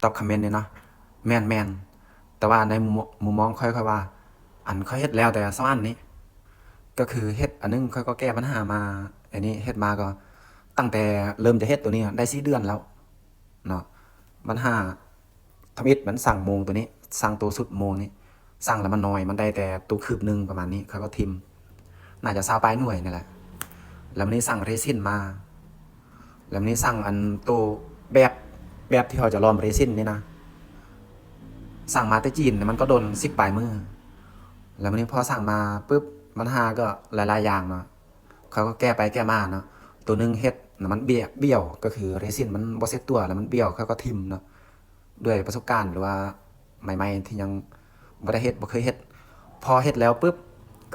ຕອບຄອມເມັນນີ້ເນາະ ແມ່ນໆ ແຕ່ວ່າໃນມຸມ ມຸມມອງຂ້ອຍ ຂ້ອຍວ່າ ອັນຂ້ອຍເຮັດແລ້ວແຕ່ສະຫວັນນີ້ ກໍຄືເຮັດອັນໜຶ່ງ ຂ້ອຍກໍແກ້ບັນຫາມາ ອັນນີ້ເຮັດມາກໍ ຕັ້ງແຕ່ເລີ່ມຈະເຮັດໂຕນີ້ໄດ້ສີ່ເດືອນແລ້ວເນາະ. ບັນຫາທຳອິດມັນສັ່ງໂມງໂຕນີ້ ສັ່ງໂຕຊຸດໂມງນີ້ ສັ່ງແລ້ວມັນໜ້ອຍ ມັນໄດ້ແຕ່ໂຕຄືບໜຶ່ງປະມານນີ້ ຂ້ອຍກໍຖິ້ມ ໜ້າຈະຊາວປາຍໜ່ວຍນີ້ແຫຼະ. ແລ້ວມື້ນີ້ສັ່ງເຣຊິນມາ ແລ້ວມື້ນີ້ສັ່ງອັນໂຕແບບ ແບບທີ່ເຮົາຈະລ້ອມເຣຊິນນີ້ນະ ສັ່ງມາແຕ່ຈີນ ແລ້ວມັນກໍດົນສິບປາຍມື້. ແລ້ວມື້ນີ້ພໍສັ່ງມາປຶບ ບັນຫາກໍຫຼາຍໆຢ່າງເນາະ ເຂົາກໍແກ້ໄປແກ້ມາເນາະ. ໂຕໜຶ່ງເຮັດແລ້ວມັນເບຍ ບ້ຽວ ກໍຄືເຣຊິນມັນບໍ່ເຊັດຕົວ ແລ້ວມັນບ້ຽວ ເຂົາກໍຖິ້ມເນາະ. ດ້ວຍປະສົບການ ຫຼືວ່າໃໝ່ໆ ທີ່ຍັງບໍ່ໄດ້ເຮັດ ບໍ່ເຄີຍເຮັດ ພໍເຮັດແລ້ວປຶບ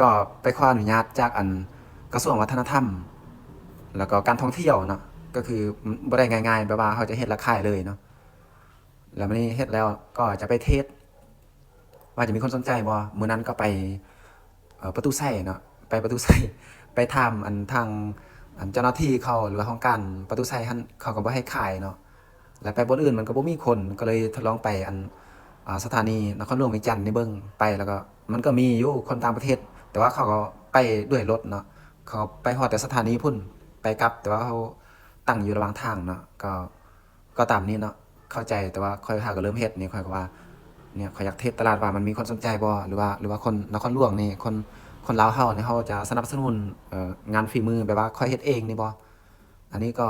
ກໍໄປຂໍອະນຸຍາດຈາກອັນກະຊວງວັດທະນະທຳ ແລ້ວກໍການທ່ອງທ່ຽວເນາະ ກໍຄືບໍ່ໄດ້ງ່າຍໆ ແບບວ່າເຮົາຈະເຮັດແລ້ວຂາຍເລີຍເນາະ. ແລ້ວມື້ນີ້ເຮັດແລ້ວກໍຈະໄປເທສ ວ່າຈະມີຄົນສົນໃຈບໍ່? ມື້ນັ້ນກໍໄປ ເອີ ປະຕູໄຊເນາະ ໄປປະຕູໄຊ ໄປຖາມອັນທາງ ອັນເຈົ້າໜ້າທີ່ເຂົາ ຫຼືວ່າຫ້ອງການປະຕູໄຊຫັ້ນ ເຂົາກໍບໍ່ໃຫ້ຂາຍເນາະ. ແລ້ວໄປບ່ອນອື່ນມັນກໍບໍ່ມີຄົນ ກໍເລີຍທົດລອງໄປອັນ ອາ ສະຖານີນະຄອນຫຼວງວຽງຈັນນີ້ເບິ່ງ ໄປແລ້ວກໍມັນກໍມີຢູ່ຄົນຕ່າງປະເທດ ແຕ່ວ່າເຂົາກໍໄປດ້ວຍລົດເນາະ ເຂົາໄປຮອດແຕ່ສະຖານີພຸ້ນ ໄປກັບ ແຕ່ວ່າເຮົາຕັ້ງຢູ່ລະຫວ່າງທາງເນາະ ກໍ ກໍຕາມນີ້ເນາະ ເຂົ້າໃຈ ແຕ່ວ່າຂ້ອຍຫາກໍເລີ່ມເຮັດນີ້ ຂ້ອຍກໍວ່າ ເນຍ ຂ້ອຍຢາກເທສຕະຫຼາດວ່າມັນມີຄົນສົນໃຈບໍ່ ຫຼືວ່າ ຫຼືວ່າຄົນນະຄອນຫຼວງນີ້ ຄົນ ຄົນລາວເຮົານີ້ ເຮົາຈະສະໜັບສະໜູນ ເອີ ງານຝີມືແບບວ່າຂ້ອຍເຮັດເອງນີ້ບໍ່? ອັນນີ້ກໍ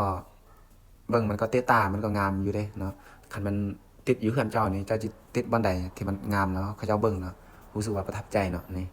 ເບິ່ງມັນກໍເຕະຕາ ມັນກໍງາມຢູ່ເດ້ເນາະ. ຄັນມັນຕິດຢູ່ເຮືອນເຈົ້ານີ້ ເຈົ້າຊິຕິດບ່ອນໃດທີ່ມັນງາມແລ້ວເຂົາເຈົ້າເບິ່ງເນາະ ຮູ້ສຶກວ່າປະທັບໃຈເນາະ ນີ້